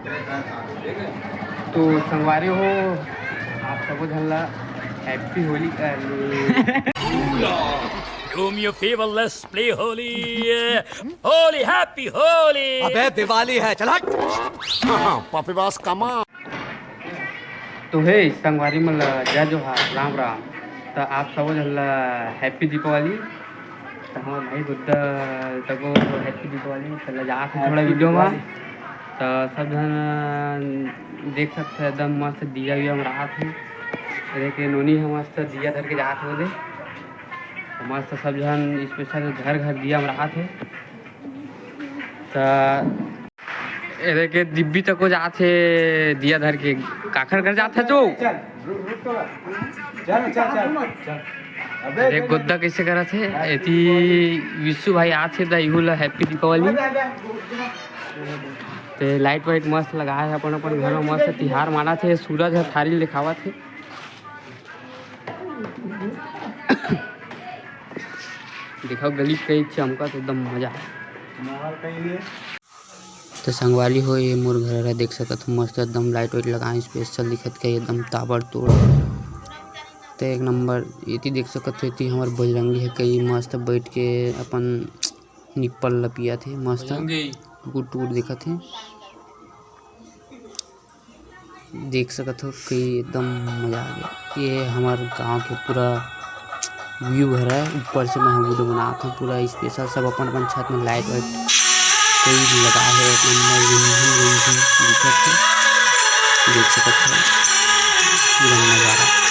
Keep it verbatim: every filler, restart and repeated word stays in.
तो संगवारी हो, आप सबो झन ला happy Holi, uh, Do me a favor, let's play Holi. Holi, happy Holi. अबे दिवाली है, चल हट। पापी बास कमा। तो हे संगवारी मन ला जय जोहार, राम राम। तो आप सबो झन ला happy दीपावली। तो हमर भाई गुड्डा तको happy दीपावली। चला जात हे थोड़ा video में। तो सब झन देख सकते हैं, एकदम मस्त दिया विया में राहत हे। ये देख, नोनी ह मस्त दिया धर के जात हे बोले। तो मस्त सब झन special घर घर दिया में राहत हे। तो ये देख, दिब्बी तको जात हे दिया धर के। काखर घर जात हे तू? चल, रुक, रुक तो। चल, चल, चल, चल। अबे, देख, गोद्दा कैसे करत हे। एती विशु भाई आत हे, त इहू ला happy दीपावली। ते light वाइट मस्त लगाए हे, अपन अपन घर में मस्त तिहार मनात हे। सूरज ह थारी देखावत हे। देखो गली कई चमकत, एकदम मजा। तो संगवारी हो, ये मोर घर हरा, देख सकत हो, मस्त एकदम light वाइट लगाए, special दिखत हे एकदम ताबड़तोड़। तो एक नंबर एती देख सकत हो, एती हमर बजरंगी हे, कई मस्त बैठ के अपन निप्पल ल पियत हे, मस्त बजरंगी। टुकुर टुकुर दिखत हे। देख सकत हो कि एकदम मजा आ गया। ये हमर गांव के पूरा view हरा है, ऊपर से मैं video बनात हूँ पूरा special। सब अपन अपन छत में light वाइट कोई लगा है, एक नंबर झिमझिम झिमझिम दिखत है, देख सकत हो पूरा नजारा।